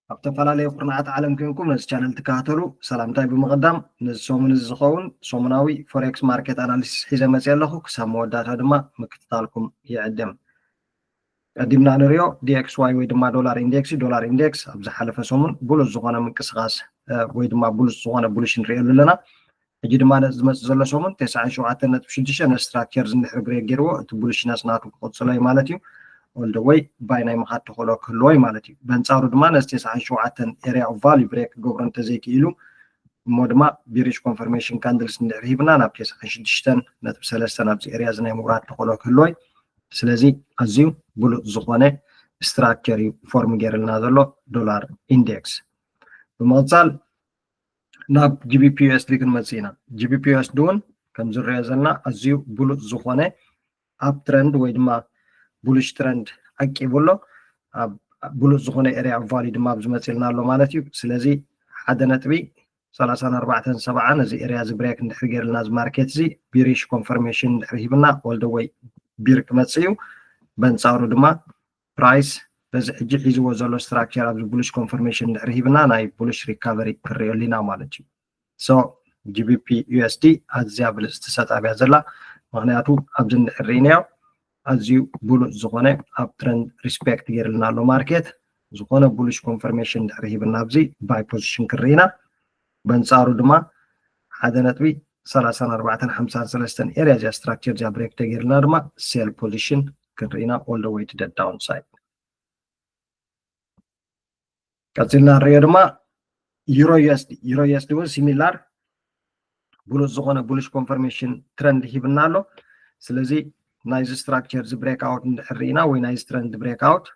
ኣብ ዝተፈላለዩ ኩርናዓት ዓለም ኮንኩም ነዚ ቻነል ትከታተሉ ሰላምታይ ብምቕዳም፣ ነዚ ሰሙን እዚ ዝኸውን ሰሙናዊ ፎሬክስ ማርኬት ኣናሊሲስ ሒዘ መፅየ ኣለኹ። ክሳብ መወዳእታ ድማ ምክትታልኩም ይዕድም። ቀዲምና ንሪኦ ዲኤክስዋይ ወይ ድማ ዶላር ኢንዴክስ፣ ዶላር ኢንዴክስ ኣብ ዝሓለፈ ሰሙን ብሉፅ ዝኾነ ምንቅስቃስ ወይ ድማ ብሉፅ ዝኾነ ቡልሽ ንሪእሉ ኣለና። ሕጂ ድማ ነዚ ዝመፅእ ዘሎ ሰሙን ተስዓን ሸውዓተን ነጥቢ ሽዱሽተ ነቲ ስትራክቸር ዝንድሕር ብሬክ ገይርዎ እቲ ቡልሽነስ ናቱ ክቕፅሎ እዩ ማለት እዩ። ኦል ደ ወይ ባይ ናይ ምኻድ ተኽእሎ ክህልዎ እዩ ማለት እዩ። በንፃሩ ድማ ነዚ ተስዓን ሸውዓተን ኤሪያ ኦፍ ቫልዩ ብሬክ ክገብሮ እንተዘይክኢሉ እሞ ድማ ቢሪሽ ኮንፈርሜሽን ካንድልስ እንድሕር ሂብና ናብ ተስዓን ሽዱሽተን ነጥቢ ሰለስተ ናብዚ ኤሪያ እዚ ናይ ምውራድ ተኽእሎ ክህልዎ እዩ። ስለዚ ኣዝዩ ብሉፅ ዝኾነ ስትራክቸር እዩ ፎርም ገይርልና ዘሎ ዶላር ኢንዴክስ። ብምቕፃል ናብ ጂቢፒ ዩኤስዲ ክንመፅእ ኢና። ጂቢፒ ዩኤስዲ እውን ከም ዝረኦ ዘለና ኣዝዩ ብሉፅ ዝኾነ ኣፕ ትረንድ ወይ ድማ ቡልሽ ትረንድ ዓቂቡ ኣሎ። ኣብ ብሉፅ ዝኾነ ኤሪያ ኦፍ ቫልዩ ድማ ኣብዚ መፂልና ኣሎ ማለት እዩ። ስለዚ ሓደ ነጥቢ ሰላሳን ኣርባዕተን ሰብዓ ነዚ ኤሪያ እዚ ብሬክ እንድሕር ገይርልና እዚ ማርኬት እዚ ቢሪሽ ኮንፈርሜሽን እንድሕር ሂብና ኦል ደ ወይ ቢር ክመፅእ እዩ። በንፃሩ ድማ ፕራይስ በዚ ሕጂ ሒዝዎ ዘሎ ስትራክቸር ኣብዚ ቡልሽ ኮንፈርሜሽን እንድሕር ሂብና ናይ ቡልሽ ሪካቨሪ ክንሪኦ ኣለና ማለት እዩ። ሶ ጂቢፒ ዩኤስዲ ኣዝያ ብልፅቲ ሰጣብ እያ ዘላ። ምክንያቱ ኣብዚ እንድሕር ርኢናዮ ኣዝዩ ብሉፅ ዝኾነ ኣፕ ትረንድ ሪስፔክት ገይርልና ኣሎ ማርኬት። ዝኾነ ቡልሽ ኮንፈርሜሽን እንድሕር ሂብና ኣብዚ ባይ ፖዚሽን ክንርኢ ኢና። በንፃሩ ድማ ሓደ ነጥቢ ሰላሳን ኣርባዕተን ሓምሳን ሰለስተን ኤሪያ እዚኣ ስትራክቸር እዚኣ ብሬክ ተገይርልና ድማ ሴል ፖዚሽን ክንርኢ ኢና ኦል ደ ወይ ቱ ደ ዳውን ሳይድ። ቀፂልና ንሪኦ ድማ ዩሮ ዩኤስዲ። ዩሮ ዩኤስዲ እውን ሲሚላር ብሉፅ ዝኾነ ቡልሽ ኮንፈርሜሽን ትረንድ ሂብና ኣሎ። ስለዚ ናይዚ ስትራክቸር እዚ ብሬክ ኣውት እንድሕር ርኢና ወይ ናይዚ ትረንድ ብሬክ ኣውት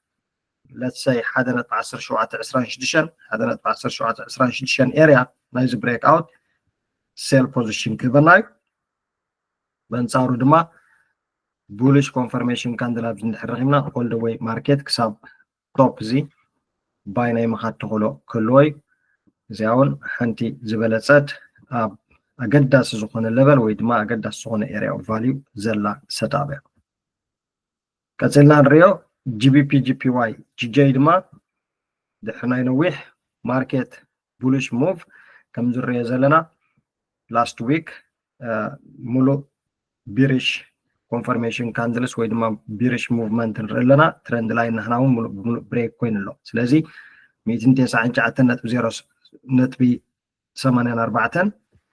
ለትስ ሰይ ሓደ ነጥቢ ዓሰርተ ሸውዓተ ዕስራን ሽዱሽተን ሓደ ነጥቢ ዓሰርተ ሸውዓተ ዕስራን ሽዱሽተን ኤሪያ ናይዚ ብሬክ ኣውት ሴል ፖዚሽን ክህበና እዩ። በንፃሩ ድማ ቡልሽ ኮንፈርሜሽን ካንድል ኣብዚ እንድሕር ረኺብና ኦል ደ ወይ ማርኬት ክሳብ ቶፕ እዚ ባይ ናይ ምኻድ ተኽእሎ ክህልዎ እዩ። እዚኣ እውን ሓንቲ ዝበለፀት ኣብ ኣገዳሲ ዝኾነ ለቨል ወይ ድማ ኣገዳሲ ዝኾነ ኤሪያ ኦፍ ቫልዩ ዘላ ሰጣብ እያ። ቀፂልና ንሪኦ ጂቢፒ ጂፒዋይ ጂጀይ ድማ ድሕሪ ናይ ነዊሕ ማርኬት ቡልሽ ሙቭ ከም ዝረኦ ዘለና ላስት ዊክ ሙሉእ ቢሪሽ ኮንፈርሜሽን ካንድልስ ወይ ድማ ቢሪሽ ሙቭመንት ንርኢ ኣለና። ትረንድ ላይን ናህና እውን ሙሉእ ብሙሉእ ብሬክ ኮይኑ ኣሎ። ስለዚ ሚእትን ተስዓን ትሽዓተን ነጥቢ ዜሮ ነጥቢ ሰማንያን ኣርባዕተን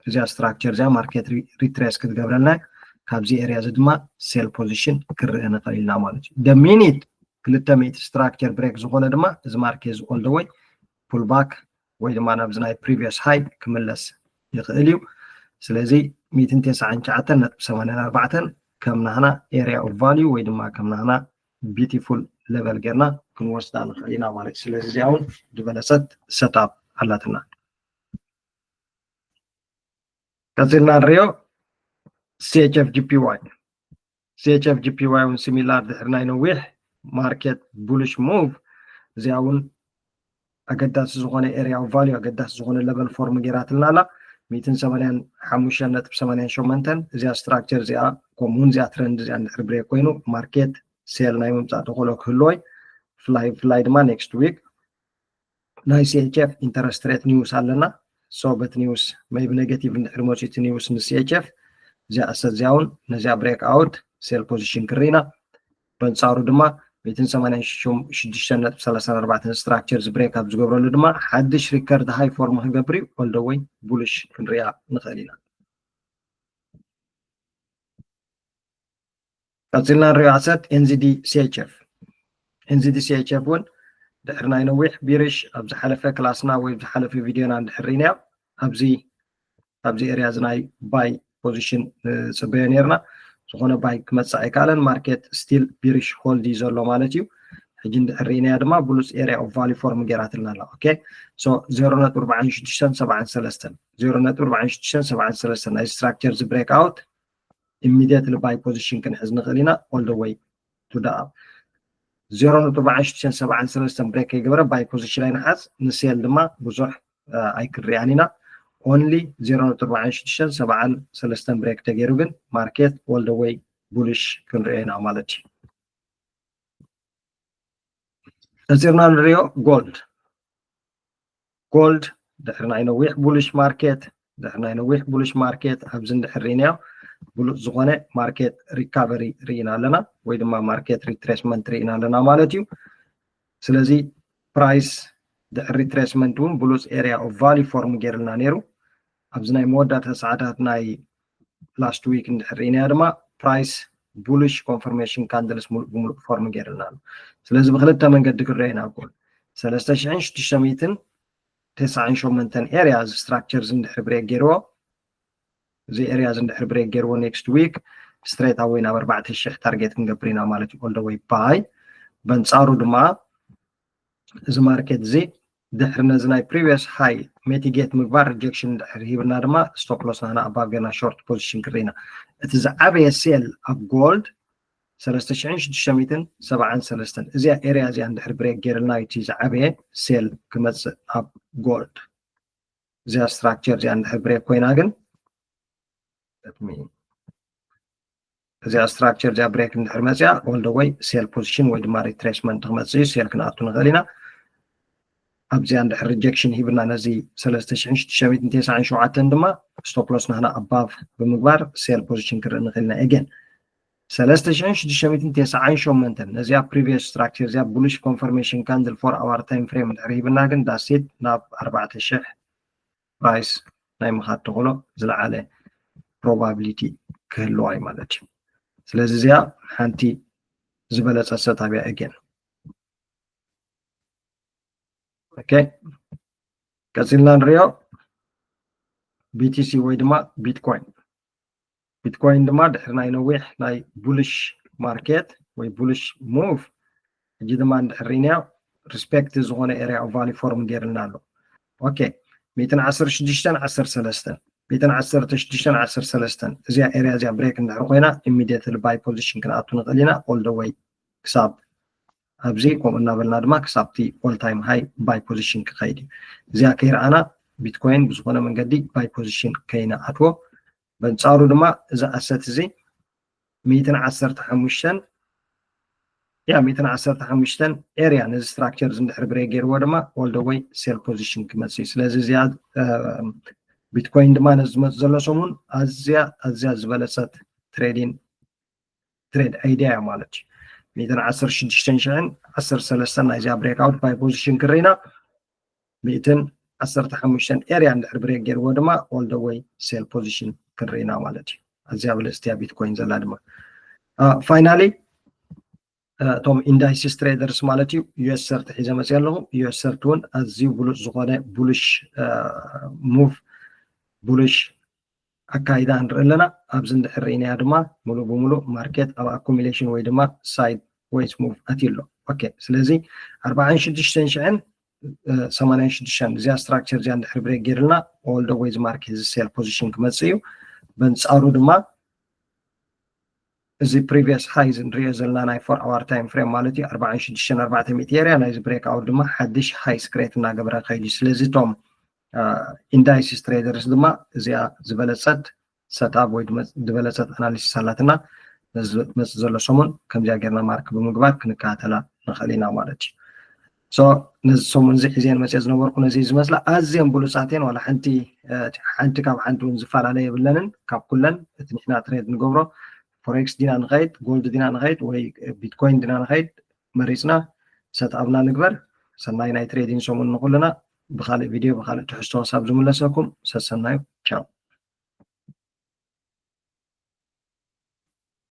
እዚኣ ስትራክቸር እዚኣ ማርኬት ሪትሬስ ክትገብረልና ካብዚ ኤሪያ እዚ ድማ ሴል ፖዚሽን ክርእ ንኽእል ኢና ማለት እዩ። ደ ሚኒት ክልተ ሚእቲ ስትራክቸር ብሬክ ዝኾነ ድማ እዚ ማርኬት እዚ ኦል ደ ወይ ፑል ባክ ወይ ድማ ናብዚ ናይ ፕሪቪየስ ሃይ ክምለስ ይኽእል እዩ። ስለዚ ሚእትን ተስዓን ትሽዓተን ነጥቢ ሰማንያን ኣርባዕተን ከም ናህና ኤሪያ ኦፍ ቫልዩ ወይ ድማ ከም ናህና ቢቲፉል ለቨል ጌርና ክንወስዳ ንኽእል ኢና ማለት እዩ። ስለዚ እዚኣ እውን ዝበለፀት ሰታፕ ኣላትና። ቀፂልና ንሪኦ ሲኤችኤፍ ጂፒዋይ። ሲኤችኤፍ ጂፒዋይ እውን ሲሚላር ድሕሪ ናይ ነዊሕ ማርኬት ቡልሽ ሙቭ እዚኣ እውን ኣገዳሲ ዝኾነ ኤሪያ ኦፍ ቫልዩ ኣገዳሲ ዝኾነ ለቨል ፎርም ገይራትልና ኣላ። ሚእትን ሰማንያን ሓሙሽተን ነጥቢ ሰማንያን ሸሞንተን እዚኣ ስትራክቸር እዚኣ ከምኡ እውን እዚኣ ትረንድ እዚኣ እንድሕር ብሬክ ኮይኑ ማርኬት ሴል ናይ ምምፃእ ተኽእሎ ክህልዎ እዩ። ፍላይ ፍላይ ድማ ኔክስት ዊክ ናይ ሲኤችኤፍ ኢንተረስት ሬት ኒውስ ኣለና። ሶ በቲ ኒውስ መይቢ ኔጌቲቭ እንድሕር መፅዩ እቲ ኒውስ ንሲኤችኤፍ እዚኣ ኣሰት እዚኣ እውን ነዚኣ ብሬክ ኣውት ሴል ፖዚሽን ክርኢና። በንፃሩ ድማ ሚእትን ሰማንያን ሽዱሽተን ነጥቢ ሰላሳን ኣርባዕተን ስትራክቸር እዚ ብሬክ ኣብ ዝገብረሉ ድማ ሓድሽ ሪከርድ ሃይ ፎርም ክገብር እዩ። ኦል ደ ወይ ቡልሽ ክንሪኣ ንኽእል ኢና። ቀፂልና ንሪኦ ኣሰት ኤንዚዲ ሲኤችኤፍ። ኤንዚዲ ሲኤችኤፍ እውን ድሕሪ ናይ ነዊሕ ቢሪሽ ኣብ ዝሓለፈ ክላስና ወይ ኣብ ዝሓለፈ ቪድዮና እንድሕር ርኢናዮ ኣብዚ ኣብዚ ኤሪያ እዚ ናይ ባይ ፖዚሽን ንፅበዮ ነርና። ዝኾነ ባይ ክመፅእ ኣይከኣለን። ማርኬት ስቲል ቢሪሽ ሆልድ እዩ ዘሎ ማለት እዩ። ሕጂ እንድሕር ርኢናያ ድማ ብሉፅ ኤሪያ ኦፍ ቫልዩ ፎርም ገይራትልና ኣላ። ኦኬ ሶ ዜሮ ነጥቢ ኣርባዓን ሽዱሽተን ሰብዓን ሰለስተን ዜሮ ነጥቢ ኣርባዓን ሽዱሽተን ሰብዓን ሰለስተን ናይ ስትራክቸር እዚ ብሬክ ኣውት ኢሚዲየትሊ ባይ ፖዚሽን ክንሕዝ ንኽእል ኢና ኦል ደ ወይ ቱ ደ ኣፕ። ዜሮ ነጥቢ ኣርባዓን ሽዱሽተን ሰብዓን ሰለስተን ብሬክ ከይገበረ ባይ ፖዚሽን ኣይንሓዝ። ንሴል ድማ ብዙሕ ኣይክንሪኣን ኢና። ኦንሊ ዜሮ ነጥቢ ኣርባዓን ሽዱሽተን ሰብዓን ሰለስተን ብሬክ ተገይሩ ግን ማርኬት ኦል ደ ወይ ቡልሽ ክንሪኦ ኢና ማለት እዩ። ቀፂልና ንሪኦ ጎልድ። ጎልድ ድሕሪ ናይ ነዊሕ ቡልሽ ማርኬት ድሕሪ ናይ ነዊሕ ቡልሽ ማርኬት ኣብዚ እንድሕር ርኢናዮ ብሉፅ ዝኾነ ማርኬት ሪካቨሪ ርኢና ኣለና ወይ ድማ ማርኬት ሪትሬስመንት ርኢና ኣለና ማለት እዩ። ስለዚ ፕራይስ ድሕሪ ሪትሬስመንት እውን ብሉፅ ኤሪያ ኦፍ ቫልዩ ፎርም ገይርልና ነይሩ። ኣብዚ ናይ መወዳእታ ሰዓታት ናይ ላስት ዊክ እንድሕር ርኢናዮ ድማ ፕራይስ ቡልሽ ኮንፈርሜሽን ካንድልስ ሙሉእ ብሙሉእ ፎርም ገይርልና ኣሎ። ስለዚ ብክልተ መንገዲ ክንረአ ኢና ጎልድ ሰለስተ ሽሕን ሽዱሽተ ሚእትን ተስዓን ሸሞንተን ኤሪያ እዚ ስትራክቸር እዚ እንድሕር ብሬክ ገይርዎ እዚ ኤሪያ እዚ እንድሕር ብሬክ ገይርዎ ኔክስት ዊክ ስትሬት ኣወይ ናብ ኣርባዕተ ሽሕ ታርጌት ክንገብር ኢና ማለት እዩ። ኦል ደ ወይ ባይ በንፃሩ ድማ እዚ ማርኬት እዚ ድሕሪ ነዚ ናይ ፕሪቪየስ ሃይ ሜቲጌት ምግባር ሪጀክሽን ድሕሪ ሂብና ድማ ስቶፕ ሎስ ናህና ኣባብ ጌርና ሾርት ፖዚሽን ክርኢና እቲ ዝዓበየ ሴል ኣብ ጎልድ ሰለስተ ሽሕን ሽዱሽተ ሚእትን ሰብዓን ሰለስተን እዚኣ ኤሪያ እዚኣ እንድሕር ብሬክ ገይርልና እቲ ዝዓበየ ሴል ክመፅእ ኣብ ጎልድ እዚኣ ስትራክቸር እዚኣ እንድሕር ብሬክ ኮይና ግን እዚኣ ስትራክቸር እዚኣ ብሬክ እንድሕር መፅያ ኦል ደ ወይ ሴል ፖዚሽን ወይ ድማ ሪትሬስመንት ክመፅእ እዩ ሴል ክንኣቱ ንኽእል ኢና። ኣብዚኣ እንድሕር ሪጀክሽን ሂብና ነዚ ሰለስተ ሽሕን ሽዱሽተ ሚእትን ተስዓን ሸውዓተን ድማ ስቶፕ ሎስ ናህና ኣባቭ ብምግባር ሴል ፖዚሽን ክርኢ ንኽእል ኢና። ኤገን ሰለስተ ሽሕን ሽዱሽተ ሚእትን ተስዓን ሸሞንተን ነዚኣ ፕሪቪየስ ስትራክቸር እዚኣ ቡሊሽ ኮንፈርሜሽን ካንድል ፎር ኣዋር ታይም ፍሬም እንድሕር ሂብና ግን ዳሴት ናብ ኣርባዕተ ሽሕ ፕራይስ ናይ ምኻድ ተኽእሎ ዝለዓለ ፕሮባቢሊቲ ክህልዋ እዩ ማለት እዩ። ስለዚ እዚኣ ሓንቲ ዝበለፀት ሰታብ እያ። ኤገን ኦኬ ቀፂልና ንሪኦ ቢቲሲ ወይ ድማ ቢትኮይን። ቢትኮይን ድማ ድሕሪ ናይ ነዊሕ ናይ ቡልሽ ማርኬት ወይ ቡልሽ ሙቭ ሕጂ ድማ እንድሕር ርኢናዮ ሪስፔክት ዝኾነ ኤሪያ ኦፍ ቫልዩ ፎርም ገይርልና ኣሎ። ኦኬ ሚእትን ዓሰርተ ሽዱሽተን ዓሰርተ ሰለስተን ሚእትን ዓሰርተ ሽዱሽተን ዓሰርተ ሰለስተን እዚኣ ኤሪያ እዚኣ ብሬክ እንድሕር ኮይና ኢሚዲየትሊ ባይ ፖዚሽን ክንኣቱ ንኽእል ኢና። ኦል ደ ወይ ክሳብ ኣብዚ ከምኡ እናበልና ድማ ክሳብቲ ኦል ታይም ሃይ ባይ ፖዚሽን ክኸይድ እዩ። እዚኣ ከይረኣና ቢትኮይን ብዝኾነ መንገዲ ባይ ፖዚሽን ከይንኣትዎ በንፃሩ ድማ እዚ ኣሰት እዚ ሚእትን ዓሰርተ ሓሙሽተን ያ ሚእትን ዓሰርተ ሓሙሽተን ኤሪያ ነዚ ስትራክቸር እዚ እንድሕር ብሬክ ገይርዎ ድማ ኦል ደ ወይ ሴል ፖዚሽን ክመፅእ እዩ። ስለዚ እዚኣ ቢትኮይን ድማ ነዚ ዝመፅእ ዘሎ ሰሙን ኣዝያ ኣዝያ ዝበለፀት ትሬዲን ትሬድ ኣይድያ እያ ማለት እዩ። ሚእትን ዓሰርተ ሽዱሽተን ሽሕን ዓሰርተ ሰለስተን ናይዚኣ ብሬክ ኣውት ባይ ፖዚሽን ክርኢና ሚእትን ዓሰርተ ሓሙሽተን ኤሪያ እንድሕር ብሬክ ገይርዎ ድማ ኦል ደ ወይ ሴል ፖዚሽን ክንርኢና ማለት እዩ። ኣዝያ ብልፅቲ እያ ቢትኮይን ዘላ ድማ ፋይናሊ እቶም ኢንዳይሲስ ትሬደርስ ማለት እዩ ዩኤስ ሰርቲ ሒዘ መፅእ ኣለኹ። ዩኤስ ሰርቲ እውን ኣዝዩ ብሉፅ ዝኾነ ቡልሽ ሙቭ ቡልሽ ኣካይዳ ንርኢ ኣለና። ኣብዚ እንድሕር ርኢናያ ድማ ሙሉእ ብሙሉእ ማርኬት ኣብ ኣኩሚሌሽን ወይ ድማ ሳይድ ወይስ ሙቭ ኣትዩ ኣሎ። ኦኬ ስለዚ ኣርባዓን ሽዱሽተን ሽሕን ሰማንያን ሽዱሽተን እዚኣ ስትራክቸር እዚኣ እንድሕር ብሬክ ገይርልና ኦል ደ ወይ እዚ ማርኬት እዚ ሴል ፖዚሽን ክመፅእ እዩ። በንፃሩ ድማ እዚ ፕሪቪየስ ሃይ እዚ ንሪኦ ዘለና ናይ ፎር ኣዋር ታይም ፍሬም ማለት እዩ ኣርባዓን ሽዱሽተን ኣርባዕተ ሚእቲ ኤሪያ ናይዚ ብሬክ ኣውት ድማ ሓድሽ ሃይስ ክሬት እናገበረ ከይዱ እዩ። ስለዚ እቶም ኢንዳይሲስ ትሬደርስ ድማ እዚኣ ዝበለፀት ሰትኣፕ ወይ ዝበለፀት ኣናሊሲስ ኣላትና። ነዚ መፅእ ዘሎ ሰሙን ከምዚኣ ጌርና ማርክ ብምግባር ክንከታተላ ንኽእል ኢና ማለት እዩ። ሶ ነዚ ሰሙን እዚ ሒዘን መፅአ ዝነበርኩ ነዚ ዝመስላ ኣዝየን ብሉፃት እየን። ዋላ ሓንቲ ሓንቲ ካብ ሓንቲ እውን ዝፈላለ የብለንን። ካብ ኩለን እቲ ንሕና ትሬድ ንገብሮ ፎሬክስ ዲና ንኸይድ፣ ጎልድ ዲና ንኸይድ ወይ ቢትኮይን ዲና ንኸይድ መሪፅና ሰትኣፕና ንግበር። ሰናይ ናይ ትሬዲንግ ሰሙን ንኩልና። ብካልእ ቪድዮ ብካልእ ትሕዝቶ ክሳብ ዝምለሰኩም ሰሰናዩ።